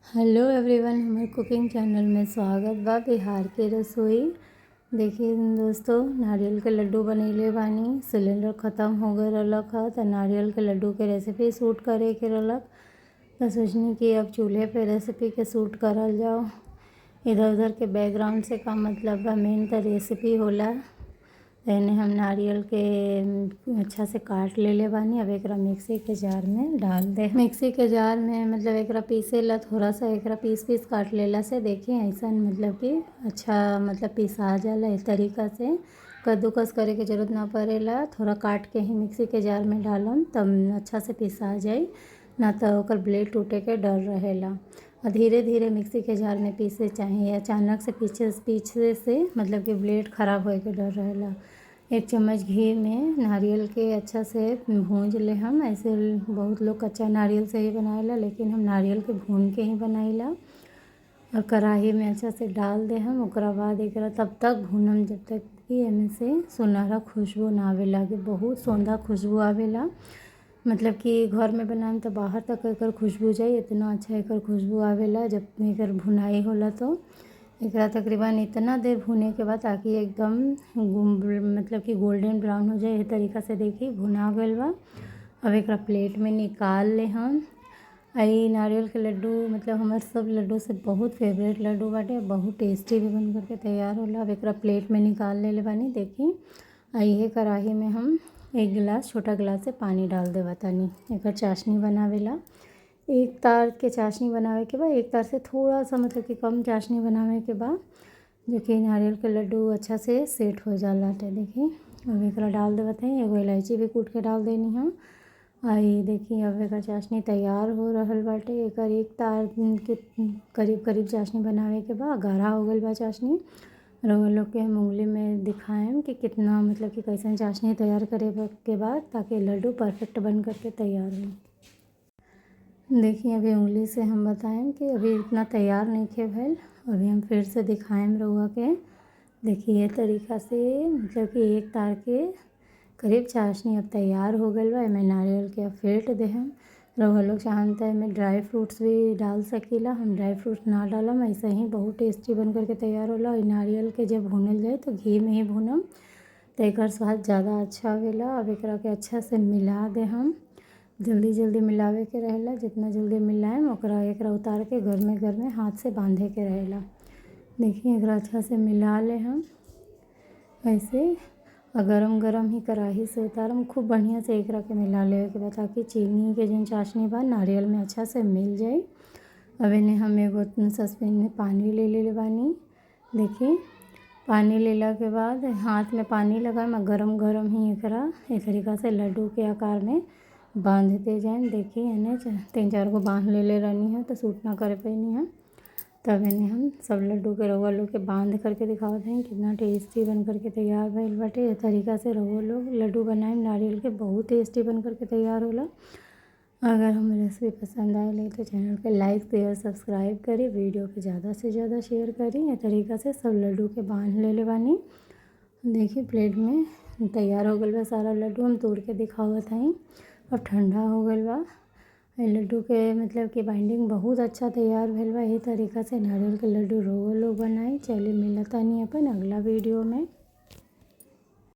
Hello everyone, हमारे cooking channel में स्वागत बा। बिहार के रसोई। देखिए दोस्तों, नारियल के लड्डू बनैले बानी। सिलेंडर ख़त्म हो गए रहलक ह तो नारियल के लड्डू के रेसिपी शूट करे के रहलक, तो सोचनी कि अब चूल्हे पे रेसिपी के शूट करल जाओ। इधर उधर के बैकग्राउंड से का मतलब बा, मेन तो रेसिपी होला। एने हम नारियल के अच्छा से काट लेले बानी। अब एकरा मिक्सी के जार में डाल दे। मिक्सी के जार में मतलब एकरा पीसे ला थोड़ा सा एकरा पीस पीस काट लेला से देखिए ऐसा मतलब कि अच्छा मतलब पीसा जाला। इस तरीका से कद्दूकस करे के जरूरत ना पड़ेला। थोड़ा काट के ही मिक्सी के जार में डालम तब अच्छा से पीसा जाई, ना तो ओकर ब्लेड टूटे के डर रहेला। और धीरे धीरे मिक्सी के जार में पीसे चाहिए, अचानक से पीछे पीछे से मतलब कि ब्लेड ख़राब होए के डर रहेला। 1 चम्मच घी में नारियल के अच्छा से भूंज ले हम। ऐसे बहुत लोग कच्चा नारियल से ही बनाएला, लेकिन हम नारियल के भून के ही बनाइला। और कढ़ाई में अच्छा से डाल दे हम। ओकरा बाद एकरा तब तक भूनम जब तक कि एमे से सुनहरा खुशबू ना आवे लागे। बहुत सौंधा खुशबू आवेला, मतलब कि घर में बनाएम तो बाहर तक एकर खुशबू जाई, इतना अच्छा एकर खुशबू आवेला जब एकर भुनाई होला। तो एकरा तकरीबन इतना देर भुने के बाद ताकि एकदम मतलब कि गोल्डन ब्राउन हो जाए। एही तरीका से देखी भुना गइल बा। अब एकरा प्लेट में निकाल ले हम। आई नारियल के लड्डू मतलब हमार सब लड्डू से बहुत फेवरेट लड्डू बाटे, बहुत टेस्टी भी बन करके तैयार होला। अब एकरा प्लेट में निकाल लेले बानी। देखी इहे कढ़ाई में हम 1 गिलास छोटा गिलास से पानी डाल देवा तानी। एकर चाशनी बनावेला 1 तार के चाशनी बनावे के बाद 1 तार से थोड़ा सा मतलब कि कम चाशनी बनावे के बाद जो कि नारियल के लड्डू अच्छा से सेट हो जाला। तो देखी अब एकरा डाल देवत हई। एगो इलायची भी कूट के डाल देनी हम। आई देखी अब एकर चाशनी तैयार हो रहल बाटे। एकर 1 तार के करीब करीब चाशनी बनावे के बाद गाढ़ा हो गइल बा चाशनी। रउआ लोग के हम उंगली में दिखाएम कि कितना मतलब कि कैसन चाशनी तैयार करे के बाद ताकि लड्डू परफेक्ट बन करके तैयार हो। देखिए अभी उंगली से हम बताएम कि अभी इतना तैयार नहीं खे भइल। अभी हम फिर से दिखाएम रउआ के। देखिए ये तरीका से मतलब कि 1 तार के करीब चाशनी अब तैयार हो गइल बा। एमे नारियल के अब फेंट देहम। रउआ लोग चाहम त एमे ड्राई फ्रूट्स भी डाल सकीला। हम ड्राई फ्रूट्स ना डालम, ऐसे ही बहुत टेस्टी बन करके तैयार होला। और नारियल के जब भुनल जाए तो घी में ही भुनम तो एकर स्वाद ज़्यादा अच्छा आवेला। अब एकरा के अच्छा से मिला देहम। जल्दी जल्दी मिलावे के रहेला, जितना जल्दी मिलाएम ओकरा एकरा उतार के गर्मे गर्मे हाथ से बांधे के रहेला। देखिए एकरा अच्छा से मिला ले हम ऐसे। और गरम गरम ही कढ़ाई से उतारम। खूब बढ़िया से एकरा के मिला लेवे के बाद ताकि चीनी के जौन चाशनी बा नारियल में अच्छा से मिल जाए। अब इन्हें हम एगो सस्पेन में पानी ले लेले बानी। देखिए पानी लेला के बाद हाथ में पानी लगाएम और गरम गरम ही एकरा ए तरीका से लड्डू के आकार में बांधते जाएम। देखिए एने 3-4 गो बांध लेले रहनी है तो सूट ना करे पैनी है। तब इन्हें हम सब लड्डू के रउआ लोग के बांध करके दिखावत हई कितना टेस्टी बन करके तैयार भइल बाटे। ए तरीका से रउआ लोग लड्डू बनाएम नारियल के, बहुत टेस्टी बन करके तैयार होला। अगर हमार रेसिपी पसंद आए तो चैनल के लाइक शेयर सब्सक्राइब करी, वीडियो के ज़्यादा से ज़्यादा शेयर करी। ए तरीका से सब लड्डू के बांध लेले बानी। देखिए प्लेट में तैयार हो गइल बा सारा लड्डू। हम तोड़ के दिखावत हई। अब ठंडा हो गइल बा। लड्डू के मतलब कि बाइंडिंग बहुत अच्छा तैयार भइल बा। एही तरीका से नारियल के लड्डू रउआ लोग बनाई। चलिए मिलतानी अपन अगला वीडियो में।